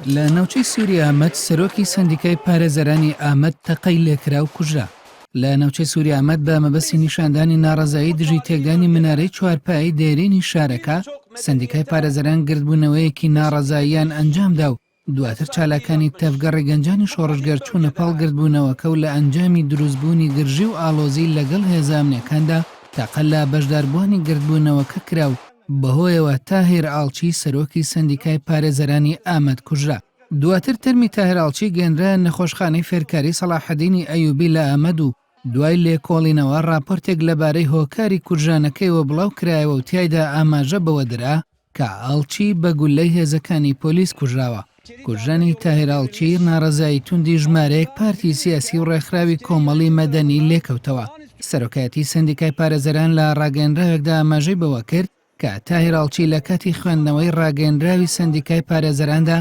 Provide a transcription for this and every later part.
لە ناوچەی سووری ئامەد سەرۆکی سەندیکای پارێزەرانی ئامەد تەقەی لێکرا و کوژرا. لە ناوچەی سووری ئامەد بە مەبەستی نیشاندانی ناڕەزایی دژی تێکدانی منارەی چوارپایەی دێرینی شارەکە، سەندیکای پارێزەران گردبوونەوەیەکی ناڕەزاییان ئەنجامدا و دواتر چالاکانی تەڤگەڕی گەنجانی شۆڕشگێر چوونە پاڵ گردبوونەوەکە و لە ئەنجامی دروستبوونی گرژی و ئاڵۆزی لەگەڵ هێزە ئەمنیەکاندا تەقە لە بەشداربووانی گردبوونەوەکە کرا و بەهۆیەوە تاهیر ئاڵچی سەرۆکی سەندیکای پارێزەرانی ئامەد کوژرا. دواتر تەرمی تاهیر ئاڵچی گەیەنرایە نەخۆشخانەی فێرکاری سەڵاحەدینی ئەیوبی لە ئامەد و دوای لێکۆڵینەوە ڕاپۆرتێک لەبارەی هۆکاری کوژرانەکەیەوە بڵاوکرایەوە و تیایدا ئاماژە بەوە درا کە ئاڵچی بە گوللەی هێزەکانی پۆلیس کوژراوە. کوژرانی تاهیر ئاڵچی ناڕەزایی توندی ژمارەیەک پارتی سیاسی و ڕێکخراوی کۆمەڵی مەدەنی لێکەوتەوە. سەرۆکایەتی سەندیکای پارێزەران لە ڕاگەیەنراوێکدا ئاماژەی بەوە کرد کە تاهیر ئاڵچی لە کاتی خوێندنەوەی ڕاگەیەنراوی سەندیکای پارێزەراندا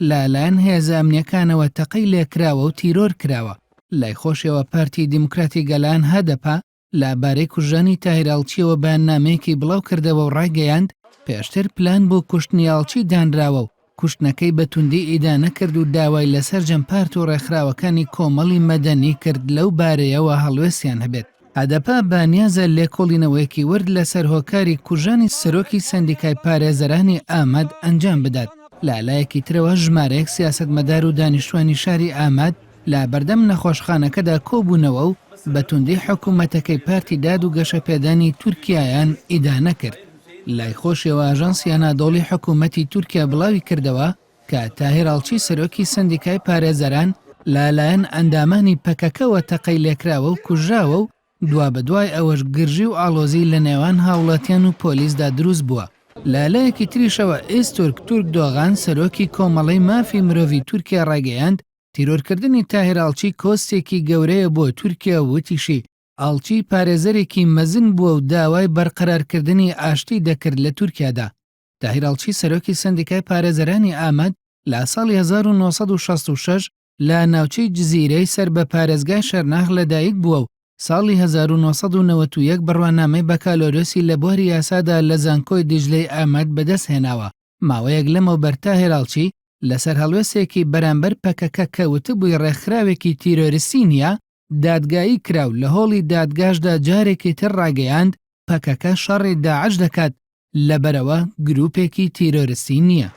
لە لایەن هێزە ئەمنییەکانەوە تەقەی لێکراوە و تیرۆر کراوە. لای خۆشیەوە پارتی دیموکراتی گەلان، هەدەپە، لە بارەی کوژرانی تاهیر ئاڵچییەوە بەیاننامەیەکی بڵاو کردەوە و ڕایگەیاند، پێشتر پلان بۆ کوشتنی ئاڵچی دانراوە و کوشتنەکەی بە توندی ئیدانە کرد و داوای لە سەرجەم پارت و ڕێکخراوەکانی کۆمەڵی مەدەنی کرد لەو بارەیەوە هەڵوێستیان هەبێت. هەدەپە بە نیازە لێکۆڵینەوەیەکی ورد لەسەر هۆکاری کوژرانی سەرۆکی سەندیکای پارێزەرانی ئامەد ئەنجام بدات. لە لایەکی ترەوە ژمارەیەک سیاسەتمەدار و دانیشتوانی شاری ئامەد لە بەردەم نەخۆشخانەکەدا کۆبوونەوە و بە توندی حکومەتەکەی پارتی داد و گەشەپێدانی تورکیایان ئیدانە کرد. لای خۆشیەوە ئاژانسی ئەنادۆڵی حکومەتی تورکیا بڵاوی کردەوە کە تاهیر ئاڵچی سەرۆکی سەندیکای پارێزەران لە لایەن ئەندامانی پەکەکەوە تەقەی لێکراوە و کوژراوە و دوابەدوای ئەوەش گرژی و ئاڵۆزی لە نێوان هاوڵاتیان و پۆلیسدا دروست بووە. لە لایەکی تریشەوە ئێزتورک تورک دۆغان سەرۆکی کۆمەڵەی مافی مرۆڤی تورکیا ڕایگەیاند، تیرۆرکردنی تاهیر ئاڵچی کۆستێکی گەورەیە بۆ تورکیا و وتیشی، ئاڵچی پارێزەرێکی مەزن بووە و داوای بەرقەرارکردنی ئاشتی دەکرد لە تورکیادا. تاهیر ئاڵچی سەرۆکی سەندیکای پارێزەرانی ئامەد لە ساڵی 1966 لە ناوچەی جزیرەی سەر بە پارێزگای شەرناخ لەدایک بووە و ساڵی 1991 بڕوانامەی بەکالۆریۆسی لە بواری یاسادا لە زانکۆی دیجلەی ئامەد بەدەستهێناوە. ماوەیەک لەمەوبەر تاهیر ئاڵچی لەسەر هەڵوێستێکی بەرامبەر پەکەکە کە وتبووی ڕێکخراوێکی تیرۆرستی نییە، دادگایی کرا و لە هۆڵی دادگاشدا جارێکی تر ڕاگەیاند پەکەکە شەڕی داعش دەکات، لەبەرئەوە گروپێکی تیرۆرستی نییە.